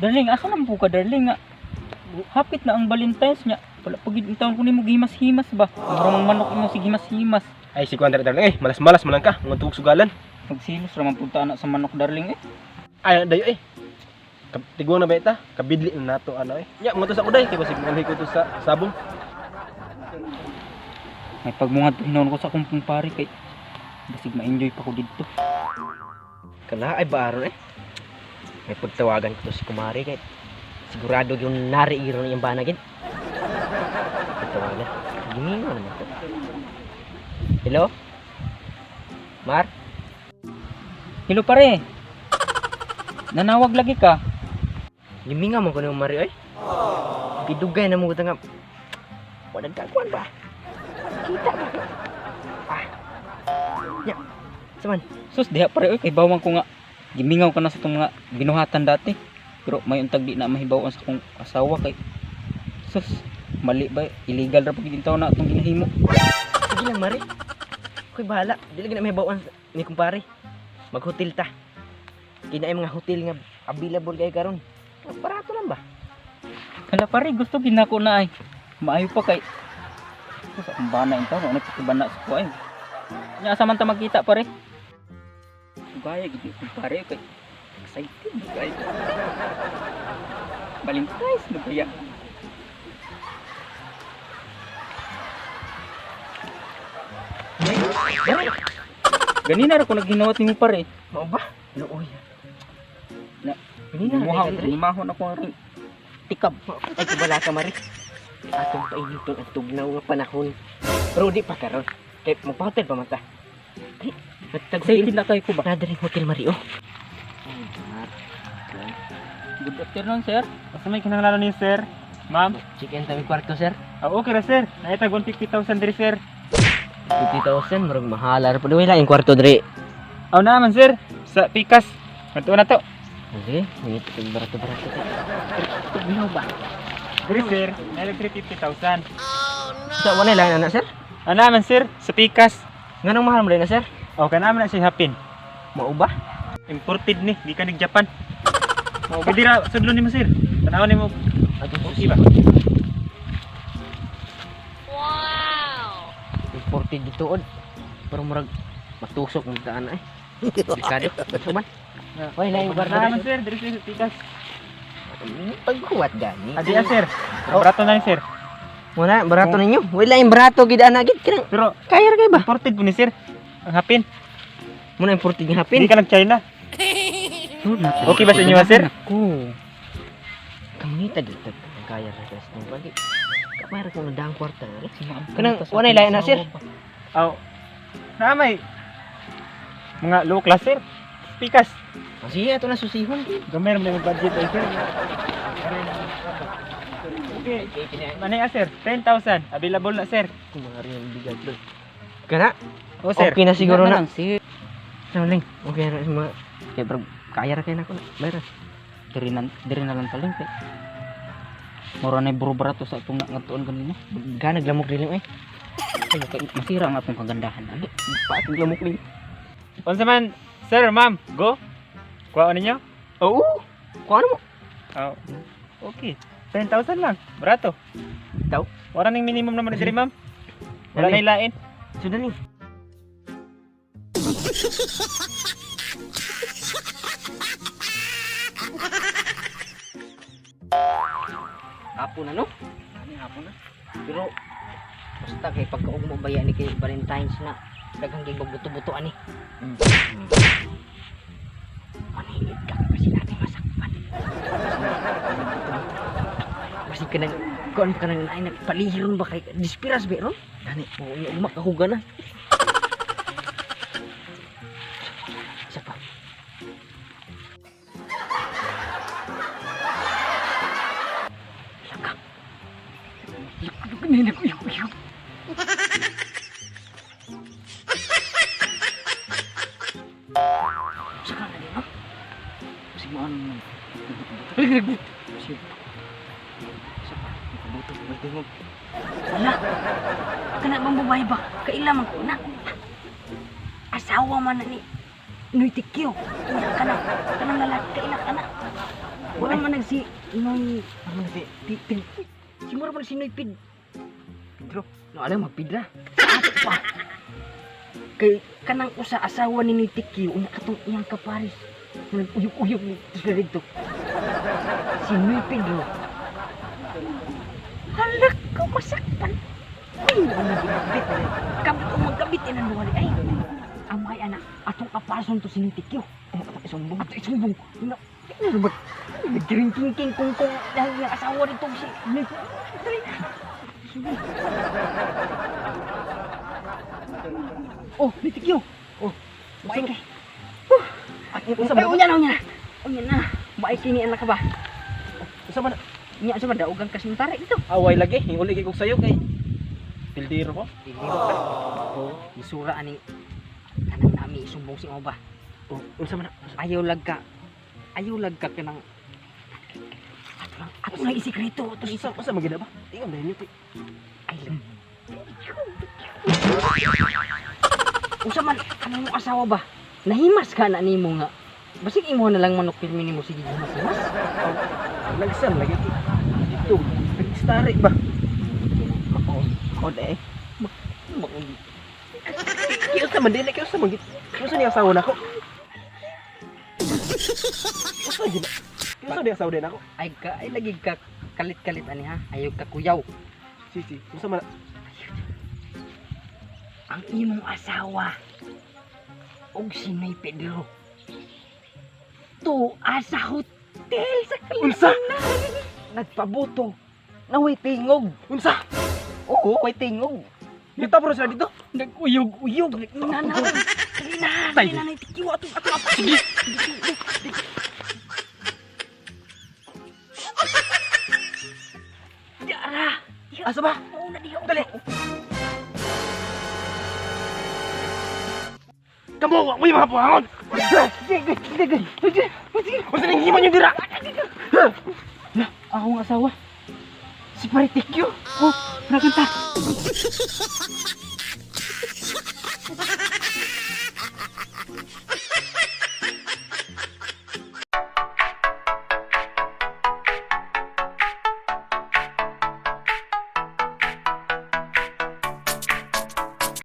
Darling, asa naman po ka, darling nga? Hapit na ang Valentine's niya. Wala pa gid taon ko nimo gihimas-himas ba? Mura mang manok imo sig himas-himas. Ay, si Kuan, darling eh. Malas-malas man lang ka. Mga tugog sugalan. Magsilos ra man pud ta na sa manok, darling eh. Ay, dayo eh. Tiguang na ba ita? Kabidli na nato ano eh. Nya, mga to sa kuday. Kaya basig manhi ko to sa sabong. May pagmungad hinon ko sa akong kumpare kay basig ma-enjoy pa ko didto. Kana ay ba aron eh. May pagtawagan ko to si Kumari kay sigurado yung nari iron yung bana gid. Pagtawagan. Gimingo naman to. Hello? Mar? Hello pare. Nanawag lagi ka. Giminga mo ko ni Mari oy. Gidugay na mo ko nga. Wala kakuan ba? Kita ba? Ah. Ya. Saman. Sus diha pare oy, kay bawang ko nga gimingaw ka na sa itong mga binuhatan dati. Pero may untag di na mahibaw sa akong asawa kay sus mali ba, illegal ra pag taon na atong ginahimo. Sige lang, Mari. Ako'y bahala. Di lagi na may bawaan ni kumpare. Mag-hotel ta. Kina ay mga hotel nga available kay karon. Barato lang ba? Hala pare, gusto ginako na ay. Maayo pa kay sus akong bana in taon, ano pa sa ko ay. Nya asa man ta magkita pare? Gaya gid ko pare kay excited kay. Valentine's na kaya. Ganina ra ko naghinawat nimo pare. Mao ba? Luoy. Na, Ganina Muhaw, na limahon ako ring tikab. Ay kabala ka, Mari. Atong painiton ang tugnaw nga panahon. Pero di pa karon. Kay magpa-hotel pa man ta. Ay, Excited nagtag-hotel. na kayo ko ba? Na diri hotel, Mari oh. Good afternoon, sir. Asa may kinahanglan niyo, sir? Ma'am? Check-in ta mi kwarto, sir. Ah, okay ra, sir. Naitag 150,000 diri, sir. 50,000 murag mahala ra pud wala yung kwarto diri. Aw naman, sir. Sa Pikas. Madto na to. Sige, ngit barato-barato. Tugnaw ba? Diri, sir. Naitag 350,000. Sa wala lang na, sir. Ano naman, sir? Sa Pikas. Nganong mahal mo na, sir? Okay naman na siya hapin. Mao ba? Imported ni, gikan nig Japan. Pwede ra sudlon nimo, sir. Tanawon nimo. Okay ba? Imported dito od. Pero murag matusok mo daan eh. Delikado. Suman. Hoy, lain Ano naman, sir? Diri sir, sa Pikas. Paghuwat gani. Adi ah, sir. Barato na ni, sir. Muna, barato ninyo. Wala yung barato gid ana gid kanang Pero kaya ra kay ba? imported po ni sir. Ang hapin. Muna imported nga hapin. Hindi ka nag China. Okay ba sa inyo, sir? Ako. Kamangita gid ang kaya ra kas nung pagi. Kamay ra kung nadaang kwarta nga. Kanang Kanang wala lain na, sir. Aw. Na may mga low class, sir. Pikas. Ah, sige, ato na susihon. Gamay naman yung budget ay sir. Okay. Manay ah, sir, 10,000. Available na, sir. Kumari ang bigat doon. Kana? O sir. Okay na siguro na. Lang, sir. Sa ling. Okay na sa mga kaya bro, kaya ra kay nako na. Bayra. Diri na lang taling kay. Mura na bro barato sa itong ngatuon kanina. Ga naglamok dili eh. Ay, kay masira ang atong kagandahan. Ano? Paat naglamok dili. Unsa man, sir, ma'am, go. Kuha ninyo? Oo. Kuha mo. Oh. Okay. 10,000 lang. Barato. Daw. Wala ning minimum naman diri, ma'am. Wala Dali. na ilain. Sudan ni. Hapon na no? Ani hapon na. Pero basta kay pagkaugmo ba yan ni kay Valentine's na daghang kay buto-buto ani. Maningit ka kasi natin masakpan. Basi ka nang kuan ka nang ay nagpalihiron ba kay dispiras ba ron? Dani, oo nya ugma kahuga na. Isa pa. Laka. Yuk, yuk, yuk, yuk. Saka na din, no? Kasi mo ano. Sige. Isa pa. Buto, buto mo. Wala. Kana bang babae ba? Kaila man ko na. Asawa man na ni Noy Tikyo. Unya kana kanang lalaki kaila kana. Wala man nagsi Noy Ano si Pid. Si mura man si Noy Pid. Pedro, no alam magpidra. Ato pa. Kay kanang usa asawa ni Noy Tikyo unya katong iyang kaparis. Nag-uyog-uyog ni sila dito. Si Noy Pedro. Hala ka masakpan. Ay, mo na ginabit. Kabit o magkabit inang duwali. Ay, amay anak, atong kaparson to si Noy Tikyo. Atong isumbong. Atong isumbong. Na, ano ba? Nag-drinking kung kung dahil yung asawa nito si Noy. Dali. Oh, Noy Tikyo. Oh, maay kay. Ay, unsa Ay, man? unya na, unya na. Unya na. Maay kini anak ka ba? Unsa man? Unya sa ba daugan ka sementara ito. Away lagi, hinguli kay kog sayo kay pildiro ko. Dili ka. Oh, misura aning kanang nami isumbong si Oba. Oh, unsa man? Ayaw lag ka. Ayaw lag ka kanang ato lang isikreto, ato lang Unsa unsa man gid ba? Ingon ba ninyo kay Ay lang. Unsa man kanang imong asawa ba? Nahimas ka na nimo nga. Basig imo na lang manok pirmi nimo sige himas-himas. lagsan lagi kay dito. Nagstari ba? Mako. Mako eh. Mako. Kay unsa man dili kay unsa man gid? Kay unsa ni asawa nako? Unsa gid? Kay unsa ni asawa din ako? Ay ka ay lagi ka kalit-kalit ani ha. Ayaw ka kuyaw. Si si, unsa man? Ang imong asawa og si Nay Pedro. Tuwa sa hotel sa Unsa? Nagpabuto. Naway tingog. Unsa? Oo, way tingog. Dito sila dito. Nag-uyog-uyog. Na na. Dali na, dali na, Nay Tikyo atong atong apa. Sige. Diara. Asa ba? Mauna diha. Dali. Kamo, wa mo'y mga buhangon! Unsa ning himo niyo dira? Akong asawa. Si Pare Tikyo. Oh, nagkanta.